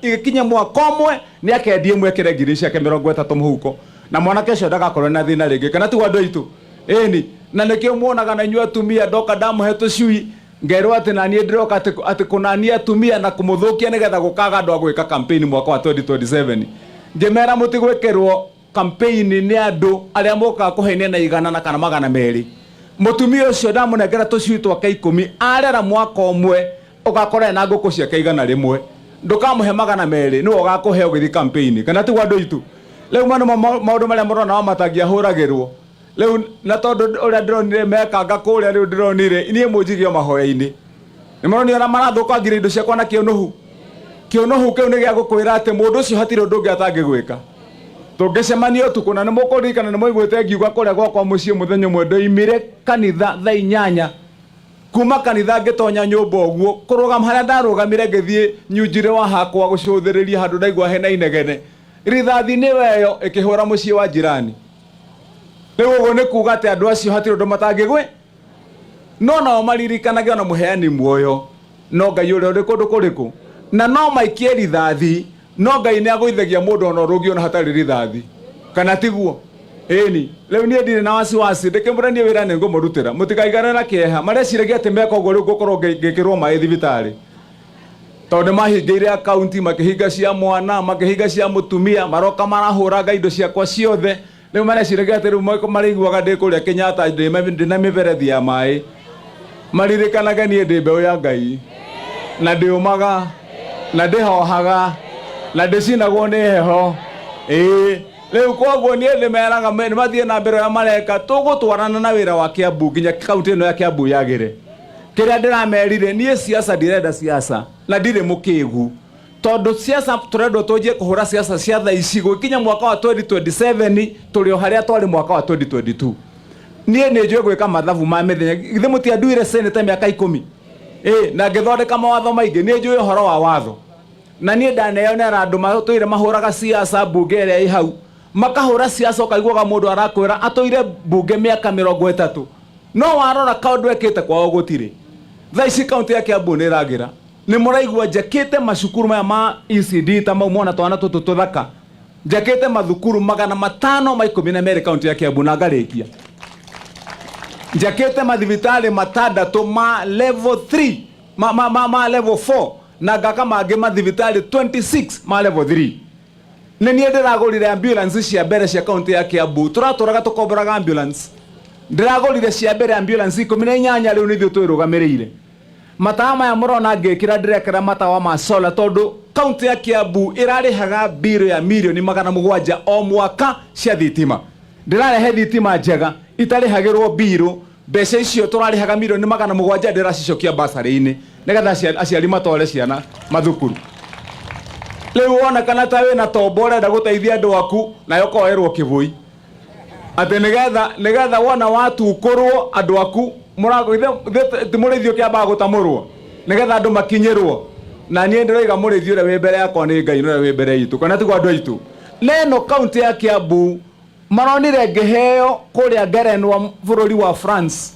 Igĩkinya mwaka ũmwe nĩ akendia ĩmwe ekĩre ngiri ciake 30 mũhuko, na mwanake ũcio ndagakorwo na thĩna rĩngĩ. Kana tiguo andũ aitũ? Ĩni, na nĩkĩo muonaga na inyuĩ atumia ndoka ndamũhe tũcui, ngerwo atĩ naniĩ ndĩroka atĩ kũnania atumia na kũmũthũkia nĩgetha gũkaga andũ a gwĩka campaign mwaka wa 2027. Ngĩmera mũtigwĩkĩrwo campaign nĩ andũ arĩa mokaga kũhenia na igana na kana 200. Mũtumia ũcio ndamũnengera tũcui twake 10, arera mwaka ũmwe ũgakora ena ngũkũ ciake 100. Ndũkamũhe 200, nĩwe ũgakũhe ũgĩthiĩ campaign. Kana tiguo andũ aitũ? Rĩu maya nĩmo maũndũ marĩa mũrona Wamatangi ahũragĩrwo. Rĩu na tondũ ũrĩa ndĩronire mekanga kũrĩa, rĩu ndĩronire niĩ mũnjige o mahoya-inĩ. Nĩ mũronire ũrĩa marathũkangirie indo ciakwa na kĩũnũhu? Kĩũnũhu kĩu nĩ gĩa gũkwĩra atĩ mũndũ ũcio hatirĩ ũndũ ũngĩ atangĩgwĩka. Tũngĩcemania ũtukũ, na nĩ mũkũririkana nĩ mwaiguĩte ngiuga kũrĩa gwakwa mũciĩ mũthenya ũmwe ndoimire kanitha thaa 8, kuma kanitha ngĩtonya nyũmba ũguo, kũrũgama harĩa ndarũgamire ngĩthiĩ nyunjirĩ wa hakwa gũcũthĩrĩria handũ ndaigua hena inegene, rithathi nĩyo ĩyo ĩkĩhũra mũciĩ wa jirani. Rĩu ũguo nĩ kuga atĩ andũ acio hatirĩ ũndũ matangĩgwĩ, no nao maririkanage ona mũheani muoyo no Ngai ũrĩa ũrĩ kũndũ kũrĩkũ, na no maikie rithathi, no Ngai nĩ agũithagia mũndũ ona ũrũngi ona hatarĩ rithathi, kana tiguo? Ĩni, rĩu niĩ ndirĩ na wasiwasi, ndĩkĩmũre niĩ wĩra nĩ ngũmũrutĩra, mũtikaigane na kĩeha. Mareciragia atĩ meka ũguo rĩu ngũkorwo ngĩkĩrwo maĩ thibitarĩ, tondũ nĩ mahingĩire akaunti, makĩhinga cia mwana, makĩhinga cia mũtumia, maroka marahũranga indo ciakwa ciothe. Rĩu mareciragia atĩ rĩu marĩiguaga ndĩ kũrĩa Kenyatta ndĩ na mĩberethi ya maĩ. Maririkanage niĩ ndĩ mbeũ ya Ngai, na ndĩũmaga, na ndĩhohaga, na ndĩcinagwo nĩ heho. Ĩĩ, rĩu koguo niĩ ndĩmeraga nĩ mathiĩ na mbere ũrĩa mareka, tũgũtwarana na wĩra wa Kiambu nginya kaunti ĩno ya Kiambu yagĩre. Kĩrĩa ndĩramerire, niĩ siasa ndirenda siasa, na ndirĩ mũkĩgu. Tondũ siasa tũrendwo tũnjie kũhũra siasa cia thaa ici, gũgĩkinya mwaka wa 2027 tũrĩ o harĩa twarĩ mwaka wa 2022. Niĩ nĩ njũĩ gwĩka mathabu ma mĩthenya. Githĩ mũtianduire senator mĩaka 10? Ĩ, na ngĩthondeka mawatho maingĩ. Niĩ njũĩ ũhoro wa watho. Na niĩ ndaneyonera andũ matũire mahũraga siasa mbunge ĩrĩa ĩ hau. Makahũra siasa ũkaiguaga mũndũ arakwĩra atũire mbunge mĩaka 30. No warora kaũndũ ekĩte kwao gũtirĩ. Thaa ici kaũntĩ ya Kiambu nĩ ĩragĩra. Nĩ mũraigua njakĩte macukuru maya ma ECD ta mau mona twana tũtũ tũthaka. Njakĩte mathukuru 512 kaũntĩ ya Kiambu na ngarĩkia. Njakĩte mathibitarĩ 6 ma level 3, ma level 4 na ngaka mangĩ mathibitarĩ 26 ma level 3. Nĩ niĩ ndĩragũrire ambulance cia mbere cia kaũntĩ ya Kiambu. Tũratũraga tũkomboraga ambulance. Ndĩragũrire cia mbere ambulance 18, rĩu nĩ ithuĩ twĩrũgamĩrĩire. Matawa maya mũrona ngĩkĩra, ndĩrekĩra matawa ma solar tondũ kaũntĩ ya Kiambu ĩrarĩhaga bill ya mirioni 700 o mwaka cia thitima. Ndĩrarehe thitima njega itarĩhagĩrwo bill. Mbeca icio tũrarĩhaga mirioni 700 ndĩracicokia basarĩ-inĩ nĩgetha aciari matware ciana mathukuru. Rĩu wonekana ta wĩna tombo ũrenda gũteithia andũ aku, nayo ũkoerwo kĩbũi. Atĩ nĩgetha wona watukũrwo andũ aku, ti mũrĩithi ũkĩambaga gũtamũrwo nĩgetha andũ makinyĩrwo. Na niĩ ndĩroiga mũrĩithi ũrĩa wĩ mbere yakwa nĩ Ngai na ũrĩa wĩ mbere itũ, kana tiguo andũ aitũ? Na ĩno kaũntĩ ya Kiambu maronire ngĩheo kũrĩa Ngerenwa bũrũri wa France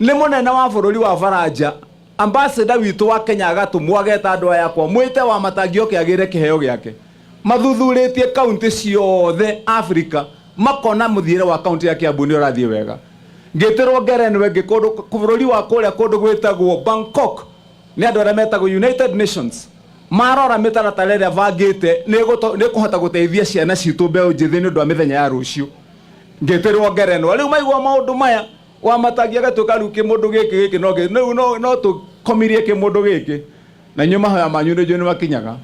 nĩ mũnene wa bũrũri wa Faranja, ambassador witũ wa Kenya agatũmwo ageta andũ aya akwa, mwĩte Wamatangi oke agĩre kĩheo gĩake. Mathuthurĩtie kaũntĩ ciothe Africa, makona mũthiĩre wa kaũntĩ ya Kiambu nĩ ũrathiĩ wega. Ngĩtĩrwo Ngerenwa ĩngĩ kũndũ bũrũri wa kũrĩa kũndũ gwĩtagwo Bangkok nĩ andũ arĩa metagwo United Nations. Marora mĩtaratara ĩrĩa bangĩte nĩ ĩkũhota gũteithia ciana citũ mbeũ njĩthĩ nĩ ũndũ wa mĩthenya ya rũciũ. Ngĩtĩrwo Ngerenwa. Rĩu maigua maũndũ maya, Wamatangi agatuĩka rĩu kĩmũndũ gĩkĩ gĩkĩ no rĩu no tũkomirie kĩmũndũ gĩkĩ. Na inyuĩ mahoya manyu nĩ njũĩ nĩ makinyaga.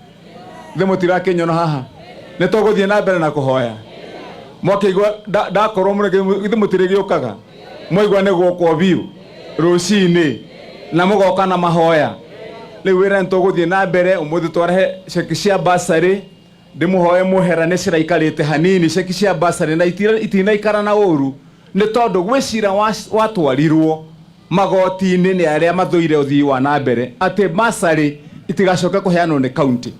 Thĩ mũtirakĩnyona haha. Nĩ tũgũthiĩ na mbere na kũhoya. Mwakĩigua ndakorwo mũno, githĩ mũtirĩgĩũkaga? Mwaigua nĩ gwokwo biũ rũcinĩ na mũgoka na mahoya. Rĩu wĩra nĩ tũgũthiĩ na mbere. Ũmũthĩ twarehe ceki cia bursary, ndĩmũhoe mũhera nĩ ciraikarĩte hanini ceki cia bursary na itinaikara na ũru, nĩ tondũ gwĩ cira watwarirwo magoti-inĩ nĩ arĩa mathũire ũthii wa na mbere atĩ bursary itigacoke kũheanwo nĩ kaunti.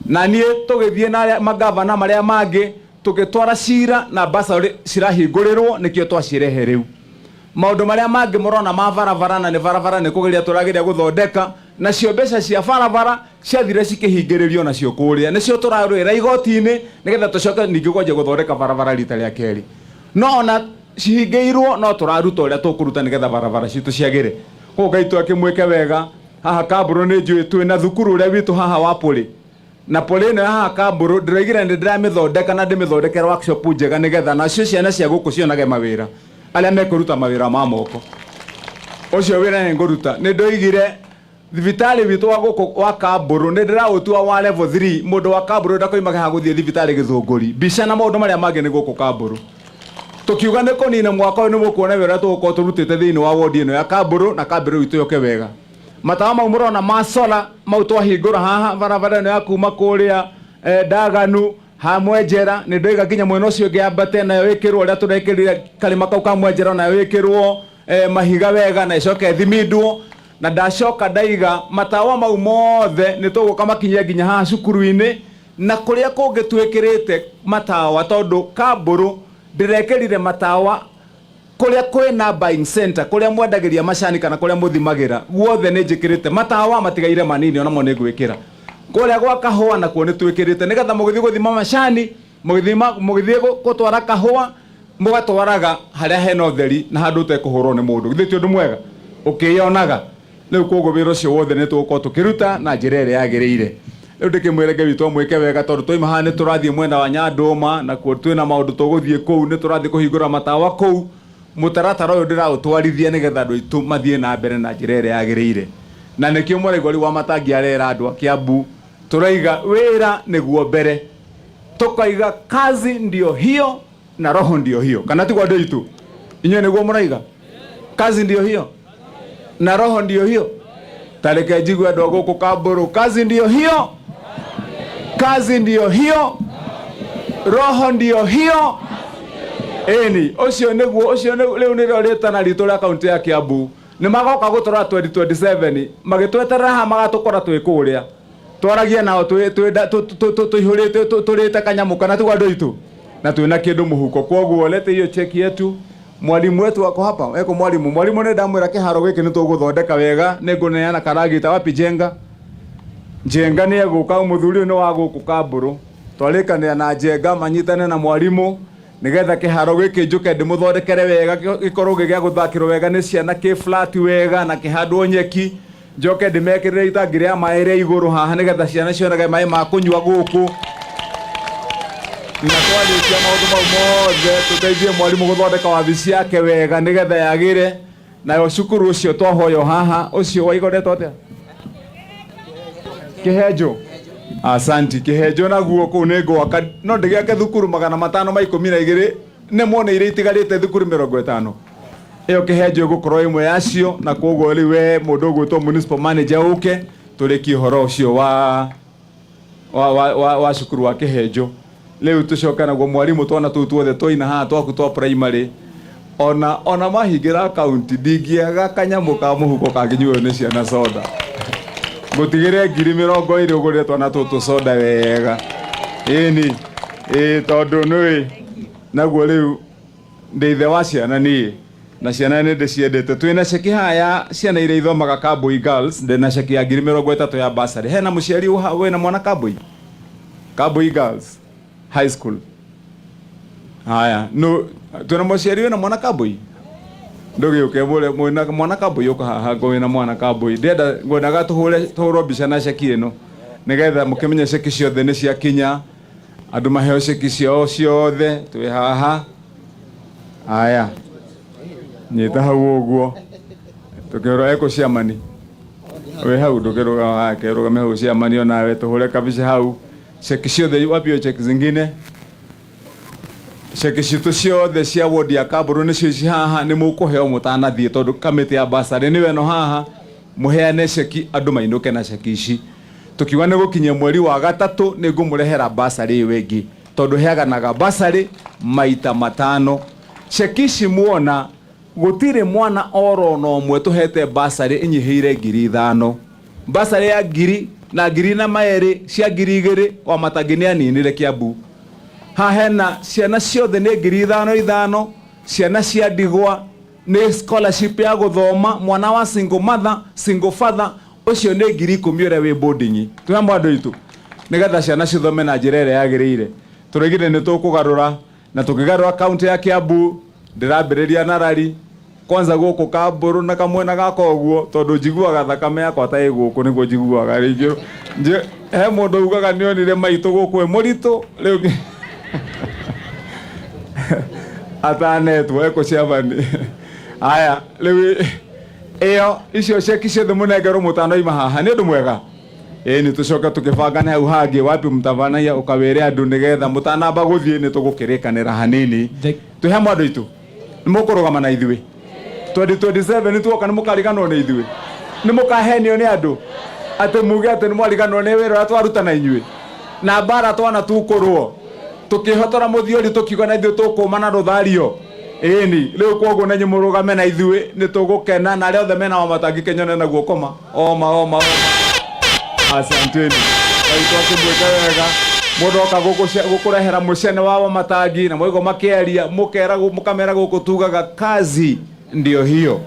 Na niĩ tũgĩthiĩ na arĩa magavana marĩa mangĩ tũgĩtwara cira na bursary cirahingũrĩrwo, nĩkĩo twacirehe rĩu. Maũndũ marĩa mangĩ mũrona ma barabara, na nĩ barabara nĩ kũgeria tũrageria gũthondeka. Nacio mbeca cia barabara ciathire cikĩhingĩrĩrio nacio kũrĩa, nĩcio tũrarũĩra igoti-inĩ nĩgetha tũcoke ningĩ kwanjia gũthondeka barabara rita rĩa kerĩ. No ona cihingĩirwo no tũraruta ũrĩa tũkũruta nĩgetha barabara citũ ciagĩre. Koguo Ngai tu akĩmwĩke wega. Haha Kambũrũ nĩ njũĩ twĩna thukuru ũrĩa witũ haha wa Pũrĩ. Na pole ĩno ya haha Kambũrũ ndĩroigire nĩ ndĩramĩthondeka na ndĩmĩthondekere workshop njega nĩgetha nacio ciana cia gũkũ cionage mawĩra, arĩa mekũruta mawĩra ma moko. Ũcio wĩra nĩ ngũruta. Nĩ ndoigire thibitarĩ witũ wa gũkũ wa Kambũrũ nĩ ndĩraũtua wa level 3. Mũndũ wa Kambũrũ ndakoimaga haha gũthiĩ thibitarĩ Gĩthũngũri. Mbica na maũndũ marĩa mangĩ nĩ gũkũ Kambũrũ. Tũkiuga nĩ kũnina mwaka ũyũ nĩ mũkuona wĩra ũrĩa tũgũkorwo tũrutĩte thĩinĩ wa wodi ĩno ya Kambũrũ na Kambũrũ itũ yũke wega. Matawa mau mũrona ma solar mau twahingũra haha barabara ĩno ya kuma kũrĩa Ndaganu ha Mwenjera, nĩ ndoiga nginya mwena ũcio ũngĩ yambate nayo ĩkĩrwo ũrĩa tũrekĩrire karĩma kau ka Mwenjera, nayo ĩkĩrwo mahiga wega na ĩcoke ĩthimindwo. Na ndacoka ndaiga matawa mau mothe nĩ tũgũka makinyie nginya haha cukuru-inĩ na kũrĩa kũngĩ twĩkĩrĩte matawa, tondũ Kambũrũ ndĩrekĩrire matawa kũrĩa kwĩna buying center, kũrĩa mwendagĩria macani kana kũrĩa mũthimagĩra, guothe nĩ njĩkĩrĩte matawa, matigaire manini onamo nĩ ngwĩkĩra. Kũrĩa gwa kahũa nakuo nĩ twĩkĩrĩte nĩgetha mũgĩthiĩ gũthima macani, mũgĩthiĩ gũtwara kahũa, mũgatwaraga harĩa hena ũtheri na handũ ũtekũhũrwo nĩ mũndũ. Githĩ ti ũndũ mwega ũkĩyonaga? Rĩu koguo wĩra ũcio wothe nĩ tũgũkorwo tũkĩruta na njĩra ĩrĩa yagĩrĩire. Rĩu ndĩkĩmwĩre Ngai witũ amwĩke wega, tondũ twaima haha nĩ tũrathiĩ mwena wa Nyandũma, nakuo twĩna maũndũ tũgũthiĩ kũu, nĩ tũrathiĩ kũhingũra matawa kũu. Mũtaratara ũyũ ndĩraũtwarithia nĩgetha andũ aitũ mathiĩ na mbere na njĩra ĩrĩa yagĩrĩire. Na nĩkĩo mũraigua rĩu Wamatangi arera andũ a Kiambu, tũraiga wĩra nĩguo mbere, tũkaiga kazi ndio hiyo na roho ndio hiyo. Kana tiguo andũ aitũ? Inyuĩ nĩguo mũraiga kazi ndio hiyo na roho ndio hiyo? Tareke njigue andũ a gũkũ Kambũrũ, kazi ndio hiyo, kazi ndio hiyo, roho ndio hiyo. Ĩni, ũcio nĩguo, ũcio rĩu nĩrĩo rĩtana ritũ rĩa kaunti ya Kiambu. Nĩ magoka gũtũrora 2027, magĩtweterera haha magatũkora twĩ kũrĩa twaragia nao tũihũrĩte tũrĩte kanyamũ, kana tiguo andũ aitũ, na twĩna kĩndũ mũhuko. Kwoguo lete hiyo cheki yetu. Mwalimu wetu ako hapa, eko mwalimu. Mwalimu nĩ ndamwĩra kĩharo gĩkĩ nĩ tũgũthondeka wega, nĩ ngũneana karagita. Wapi Njenga? Njenga nĩ egũka, mũthuri ũyũ nĩ wa gũkũ Kambũrũ. Twarĩkanĩra na Njenga manyitane na mwalimu nĩgetha kĩharo gĩkĩ njũke ndĩmũthondekere wega, gĩkorwo gĩ gĩa gũthakĩrwo wega nĩ ciana, kĩ flat wega na kĩhandwo nyeki. Njoke ndĩmekĩrĩre itangi rĩa maĩ rĩa igũrũ haha nĩgetha ciana cionage maĩ ma kũnyua gũkũ. Na twarĩkia maũndũ mau mothe, tũteithie mwarimũ gũthondeka wabici yake wega nĩgetha yagĩre. Nayo cukuru ũcio twahoywo haha, ũcio waigodetwo atĩa? Kĩhenjo. Asanti. Kĩhenjo naguo kũu nĩ ngwaka, no ndĩgĩake thukuru 512, nĩ muoneire itigarĩte thukuru 50. Ĩyo Kĩhenjo ĩgũkorwo ĩmwe yacio, na koguo rĩu we mũndũ ũgwĩtwo municipal manager ũke tũrĩkie ũhoro ũcio wa cukuru wa Kĩhenjo. Rĩu tũcoke naguo mwarimũ, twana tũu tuothe twaina haha twaku twa primary, ona mahingĩra akaunti ndingĩaga kanyamũ ka mũhuko kangĩnyuo nĩ ciana soda. Ngũtigĩre 20,000 ũgũrĩre twana tũtũ soda wega. Ĩni, ĩĩ, tondũ nĩũĩ naguo rĩu ndĩ ithe wa ciana niĩ, na ciana nĩ ndĩciendete. Twĩna ceki haha ya ciana iria ithomaga Kambui Girls, ndĩna ceki ya 30,000 ya bursary. Hena mũciari wĩna mwana Kambui? Kambui Girls High School. Haya, no twĩna mũciari wĩna mwana Kambui? Ndũgĩũke mwĩna mwana Kambui, ũka haha ngo wĩna mwana Kambui. Ndĩrenda ngwendaga tũhũre tũhũrwo mbica na ceki ĩno nĩgetha mũkĩmenye ceki ciothe nĩ ciakinya, andũ maheo ceki ciao ciothe. Twĩ haha. Aya, nyita hau ũguo tũkĩhũra eko ciamani wĩ hau, ndũkĩrũgama, kĩrũgame hau ciamani, onawe tũhũre kabica hau. Ceki ciothe, wapi hiyo cheki zingine? Ceki citũ ciothe cia wodi ya Kambũrũ nĩcio ici haha. Nĩ mũkũheo mũtanathiĩ, tondũ kamĩtĩ ya bursary nĩyo ĩno haha. Mũheane ceki, andũ mainũke na ceki ici. Tũkiuga nĩ gũkinyia mweri wa gatatũ nĩ ngũmũrehera bursary ĩyo ĩngĩ, tondũ heaganaga bursary maita matano. Ceki ici muona, gũtirĩ mwana oro na ũmwe tũhete bursary ĩnyihĩire 5,000. Bursary ya ngiri na ngiri na maerĩ cia 2,000 wa matangi nĩ aninire Kiambu. Haha hena ciana ciothe nĩ 5,000 ithano, ciana cia ndigwa nĩ scholarship ya gũthoma, mwana wa single mother, single father. Ũcio nĩ 10,000 ũrĩa wĩ boarding. Twĩ hamwe andũ aitũ? Nĩgetha ciana cithome na njĩra ĩrĩa yagĩrĩire. Tũroigire nĩ tũkũgarũra na tũkĩgarũra kaunti ya Kiambu, ndĩrambĩrĩria na rari kwanza gũkũ Kambũrũ na kamwena gaka ũguo, tondũ njiguaga thakame yakwa ta ĩ gũkũ nĩguo njiguaga rĩngĩ. He mũndũ ugaga nĩonire maitũ gũkũ ĩ mũritũ rĩu atanetwo ekũ ciamani. Aya rĩu ĩyo icio ceki ciothe mũnengerwo mũtanoima haha nĩ ũndũ mwega. Ĩĩ nĩ tũcoke tũkĩbangane hau hangĩ wapi mũtabanagia ũkawĩre andũ nĩgetha mũtanamba gũthiĩ nĩ tũgũkĩrĩkanĩra hanini. Twĩ hamwe andũ aitũ? Nĩ mũkũrũgama na ithuĩ 2027 nĩ tuoka nĩ mũkariganwo nĩ ithuĩ? Nĩ mũkahenio nĩ andũ atĩ muge atĩ nĩ mwariganwo nĩ wĩra ũrĩa twaruta na inyuĩ na mbara twanatukurwo tũkĩhotora mũthiori tũkiuga na ithuĩ tũkũma na rũthario? Ĩni rĩu kwoguo na inyuĩ mũrũgame na ithuĩ nĩ tũgũkena na arĩa othe mena wamatangi kenyone na guoko ma oma oma oma. Asanteni. Ngai akĩmwĩke wega. Mũndũ oka gũkũrehera mũcene wa wamatangi na mwaigua makĩaria mũkera mũkamera gũkũ tugaga kazi ndio hiyo,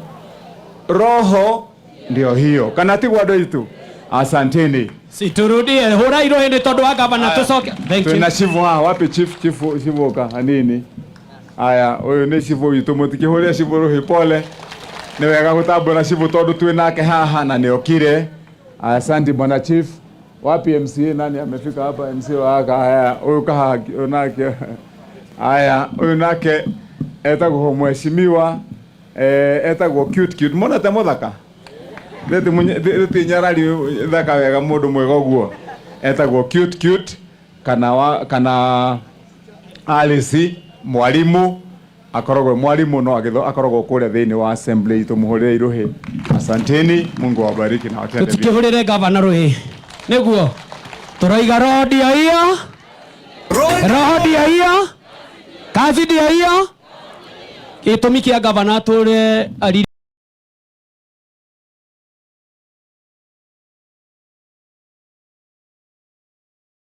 roho ndio hiyo, kana tiguo andũ aitũ? Asanteni. Siturudie hũra irũhĩ nĩ tondũ wa gavana tũcoke. Thank you. Twĩna chifu haha. Wapi chief? Chifu, chifu oka hanini. Aya, ũyũ nĩ chifu witũ, mũtikĩhũrĩre chifu rũhĩ, pole. Nĩ wega gũtambũra chifu tondũ twĩ nake haha na nĩ okire. Asante bwana chief. Wapi MCA? Nani amefika hapa? MCA wa haka. Haya, ũyũ kahaha ũyũ nake. Aya, ũyũ nake etagwo mheshimiwa etagwo cute cute. Monete mũthaka? Rĩti nyarari thaka wega mũndũ mwega ũguo. Etagwo cute cute kana wa, kana Alice mwalimu akoragwo mwalimu no agitho akoragwo kũrĩa thĩinĩ wa assembly itũ. Mũhũrĩre irũhĩ. Asanteni, Mungu awabariki na watende vyema. Tũtikĩhũrĩre gavana rũhĩ nĩguo tũroiga roho ndio hiyo, roho ndio hiyo, kazi ndio hiyo. Gĩtũmi kĩa gavana atũre ari